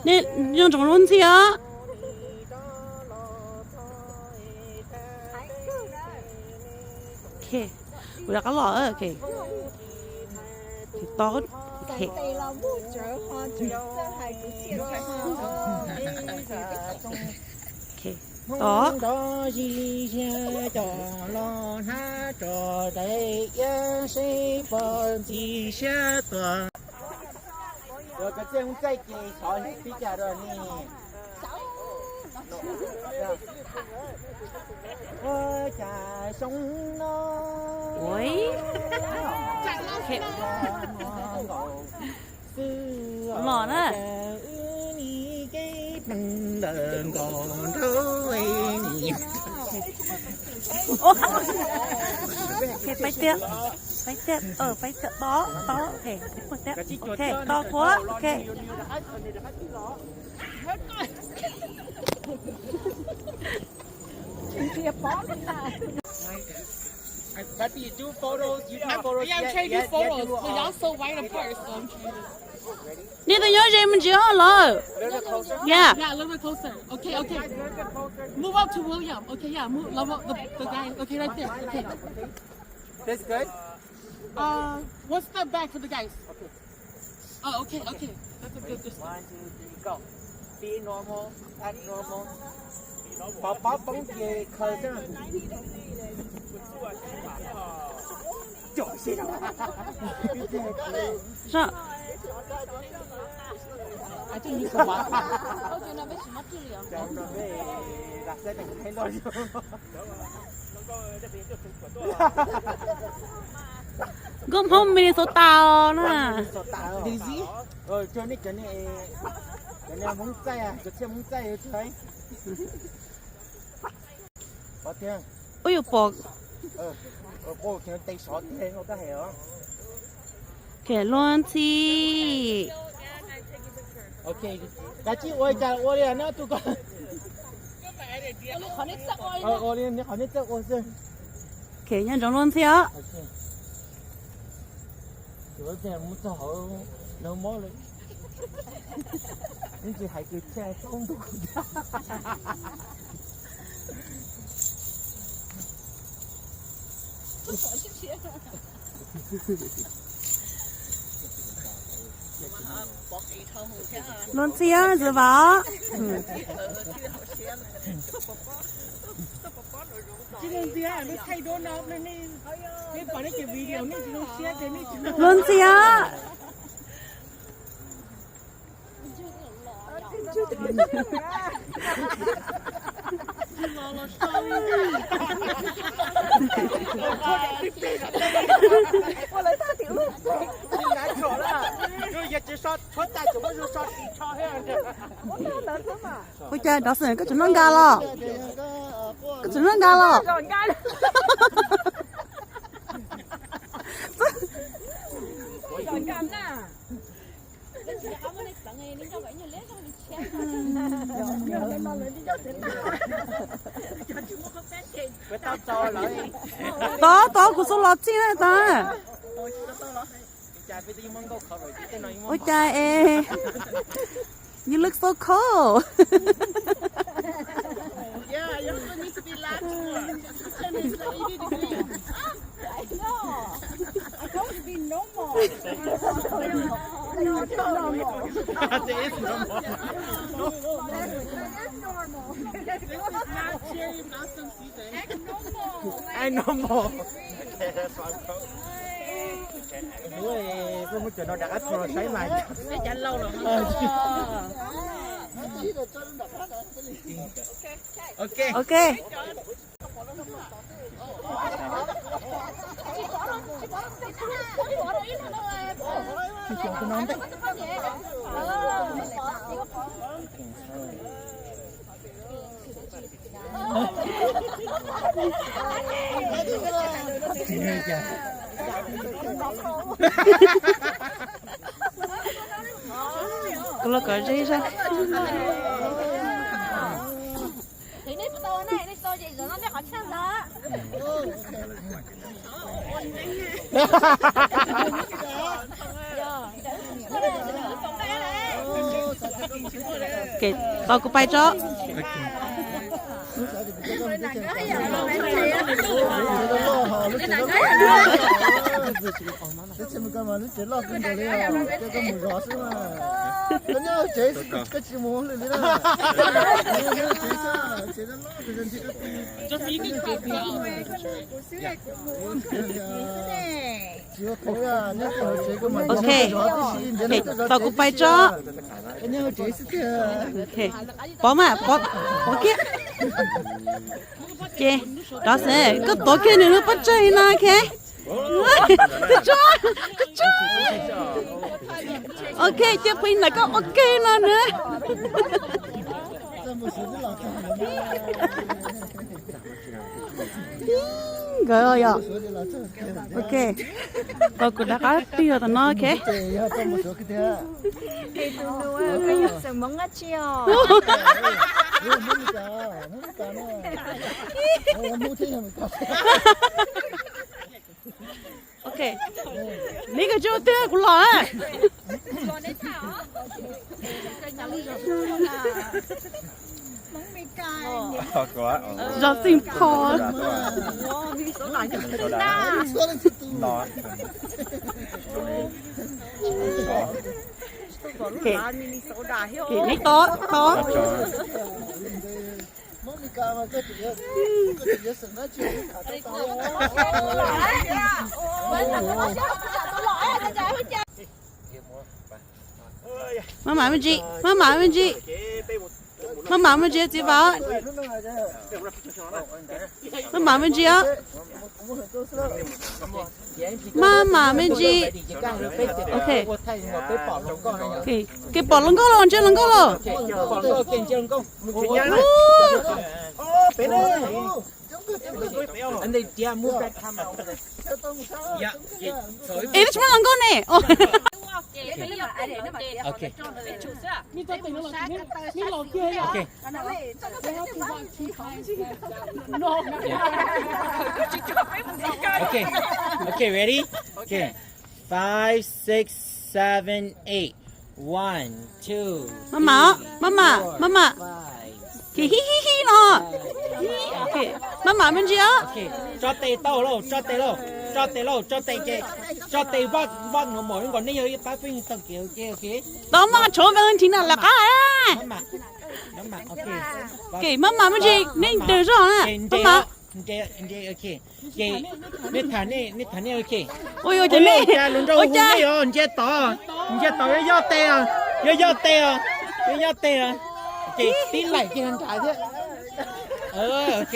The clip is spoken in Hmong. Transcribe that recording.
Nej nco ntsoov lub ntxhi os. Kuv rov qab los. To. To. Nrov zig zag cov los hnab tso daim iab seb pom ntxim siab tuag. Cov txiaj mus txaij ces xyov pib cas rau ni. Ua cas xyoo no los na. Peb tiag, peb tiag, to, to, ok, to qhuav, ok. Papi, you do photos, you do photos. Yeah, I'm trying to do photos, but y'all so wide apart, so I'm trying to. Nej twb nyob ze mus ntsis os lawm. Yeah. Yeah, a little bit closer. Okay, okay. Move up to William. Okay, yeah, move, level the, the guy. Okay, right there. Okay. That's good. Uh, one step back for the guys. Okay. Oh, okay, okay. That's a good distance. One, two, three, go. Be normal, act normal. Pov pob poob ces khaws xwb. Nkauj Hmoob Minnesota os na. Cov Hmoob txaij, cov txiaj Hmoob txaij. Ua yuav pom. Tes sov tiag no tab hais os. Luag ntxhi. Kav tsij ua cas ua li no tus ko. Ua li qhov nej txawj ua xwb. Nyob ntsoov luag ntxhi os. Mus txog hauv lawv mob lawm. Ib ntsis hais kwv txhiaj tau ntu. Luag ntxhi os, Zwm Vam. Luag ntxhi os. Ua cas Dawson koj tseem noj nkaj los? Koj tseem noj nkaj los? Tod, tod, kuv xub los txij na tod. Ua cas es you look so cold? Ai no mos. Koj muab cov no rov qab tso los saib mas. Ok. Ok. Kuv los kov zeb zaj. Tos kuv pais tso. Ok, tos kuv pais tso. Pov mas, pov kiag. Ces rov xwb, koj tuav kiag nws lub pob tsag no, ok. Ok, cia phooj ywg ntawm koj ua ke no na. Nkawd yog. Ok. Tau kuv rov qab tig los tom no, ok. Ok. Neb koj tsis ua twg kuv los. Zos Xeem Pos. Neb tod, tod. Maj mam me ntsis, maj mam me ntsis. Maj mam me ntsis txiv Vam. Maj mam me ntsis os. Maj mam me ntsis. Ok. Kev pom hluas nkauj los, ntsia hluas nkauj los. Es tsis muaj hluas nkauj ne. Ok, ready? Ok. Five, six, seven, eight. One, two, maj mam, maj mam, maj mam. Ces hib hib hib no. Maj mam me ntsis os. Tso tes tau lauj, tso tes lauj, tso tes lauj, tso tes ces, tso tes vaj vaj no mos nkaus, nej yog ib pab pheej taug kev ua ke, ok. Tau maj tshuav Valentine na lawv qab. Maj mam, maj mam, ok. Maj mam me ntsis, nej nrog zog na. Maj mam. Ces nej tham nej, nej tham nej, ok. Ua cas nej, ua cas nej os, ntsia tod, ntsia tod, yog yoj tes os, yog yoj tes os, yog yoj tes os. Ces tib laim kiag nrad thiab. Ok.